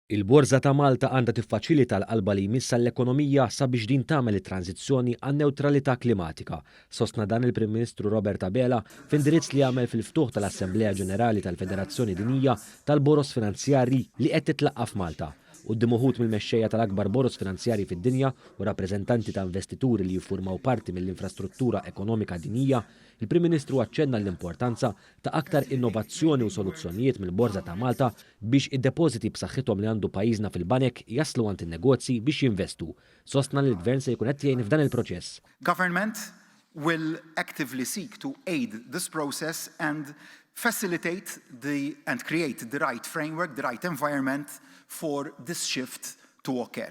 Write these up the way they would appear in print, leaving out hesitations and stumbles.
Il-Borża ta' Malta għandha tiffaċilita l-qalba li jmiss għall-ekonomija sabiex din tagħmel it-tranżizzjoni għan-newtralità klimatika. Sostna dan il-Prim Ministru Robert Abela f'indirizz li għamel fil-ftuħ tal-Assemblea Ġenerali tal-Federazzjoni Dinjija tal-Boroż Finanzjarji li qed titlaqqa' f'Malta. Quddiem uħud mill-mexxejja tal-akbar boroż finanzjarji fid-dinja u rappreżentanti ta' investituri li jiffurmaw parti mill-infrastruttura ekonomika dinjija, il-Prim Ministru aċċenna l-importanza ta' aktar innovazzjoni u soluzzjonijiet mill-Borża ta' Malta biex id-depożiti b'saħħithom li għandu pajjiżna fil-banek jaslu għand in-negozji biex jinvestu. Sostna li l-Gvern se jkun qed jgħin f'dan il-proċess. Government will actively seek to aid this process and facilitate the and create the right framework, the right environment for this shift to occur.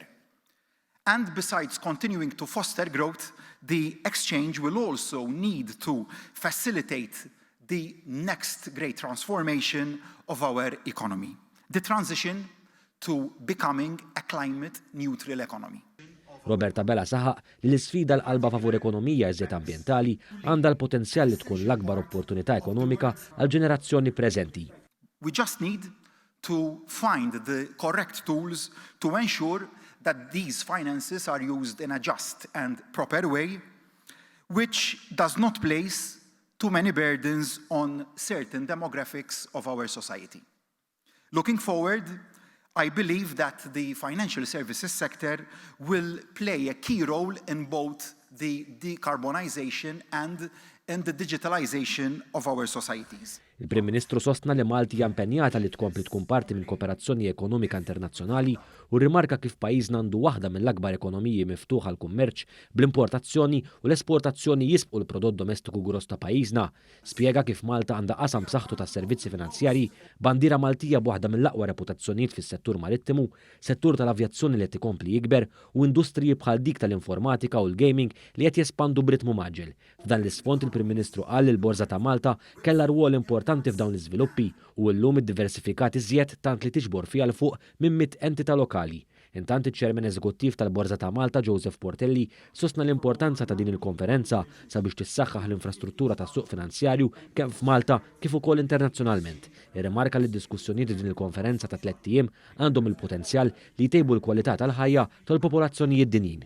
And besides continuing to foster growth, the exchange will also need to facilitate the next great transformation of our economy, the transition to becoming a climate neutral economy. Robert Abela saħaq li l-isfida l-qalba favur ekonomija iżjed ambjentali għandha l-potenzjal li tkun l-akbar opportunità ekonomika għall-ġenerazzjoni preżenti. We just need to find the correct tools to ensure that these finances are used in a just and proper way, which does not place too many burdens on certain demographics of our society. Looking forward, I believe that the financial services sector will play a key role in both the decarbonization and in the digitalization of our societies. Il-Prim Ministru sostna li Malta hija impenjata li tkompli tkun parti minn kooperazzjoni ekonomika internazzjonali u rrimarka kif pajjiżna għandu waħda mill-akbar ekonomiji miftuħa għall-kummerċ bl-importazzjoni u l-esportazzjoni jisbqu l-prodott domestiku gross ta' pajjiżna. Spjega kif Malta għandha qasam b'saħħtu tas-servizzi finanzjarji, bandiera Maltija b'waħda mill-aqwa reputazzjonijiet fis-settur marittimu, settur tal-avjazzjoni li qed ikompli jikber u industriji bħal dik tal-informatika u l-gaming li qed jespandu b'ritmu mgħaġġel. F'dan l-isfond il-Prim Ministru qal li l-Borża ta' Malta kellha rwol importanti f'dawn l-iżviluppi u llum iddiversifikat iżjed tant li tiġbor fiha 'l fuq minn 100 entità lokali. Intant iċ-Chairman Eżekuttiv tal-Borża ta' Malta Joseph Portelli sostna l-importanza ta' din il-konferenza sabiex tissaħħaħ l-infrastruttura tas-suq finanzjarju kemm f'Malta kif ukoll internazzjonalment. Irrimarka li d-diskussjonijiet din il-konferenza ta' tlett ijiem għandhom il-potenzjal li jtejbu l-kwalità tal-ħajja tal-popolazzjonijiet dinjin.